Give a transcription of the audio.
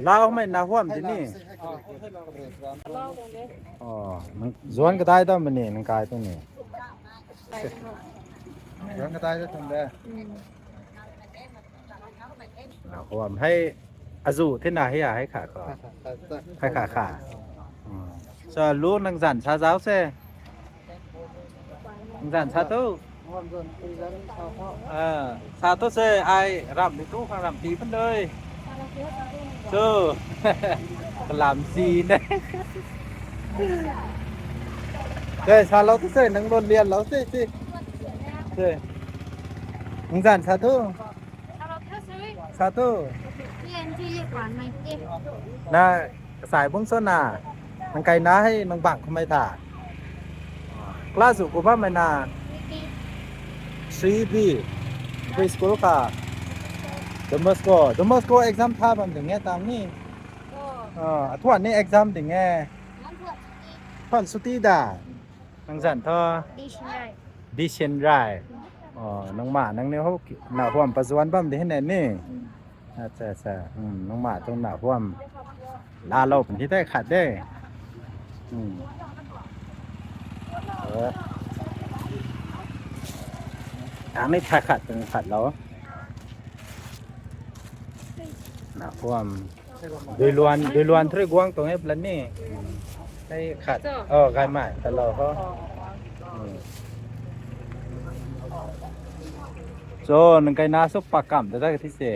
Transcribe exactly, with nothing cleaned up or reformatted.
Lau mei na huam di ni. Oh, nang zuan kadai dam ni, nang kai tu ni. Zuan kadai dam de. Na huam hei azu the na hei a hei kha ko. Hei kha kha. Sa lu nang zan sa zau se. Nang zan sa tu. Ah, sa tu se ai ram ni tu khang ram ti pun doi. Tu. Kalam si ne. Te sa lo tu se nang lon lian lo se si. Te. Nang zan sa tu. Sa tu. Na kasai bung so na. Nang kai na hei nang bang kumei tha. Class zu ku bam mei na. Three B. Three school kha. Don Bosco. Don Bosco exam tha bam ding e tang ni. Ah, athuan ni exam ding e. Thuan suti da. Nang zan tho. Disian rai. Oh, nang ma nang ni ho na huam pa zuan bam di hei ne ni. Acha acha. Hmm, nang ma tuang na huam. La lo pun hi tei khat de. Hmm. Eh. Ang ni tha khat tuang khat lo. Na huam. Dui luan, dui luan thrui guang tuang e plan ni. Hei khat. Oh, gai mai ta lo ho. Hmm. So, nang kai na su pakam ta ta ka thi se.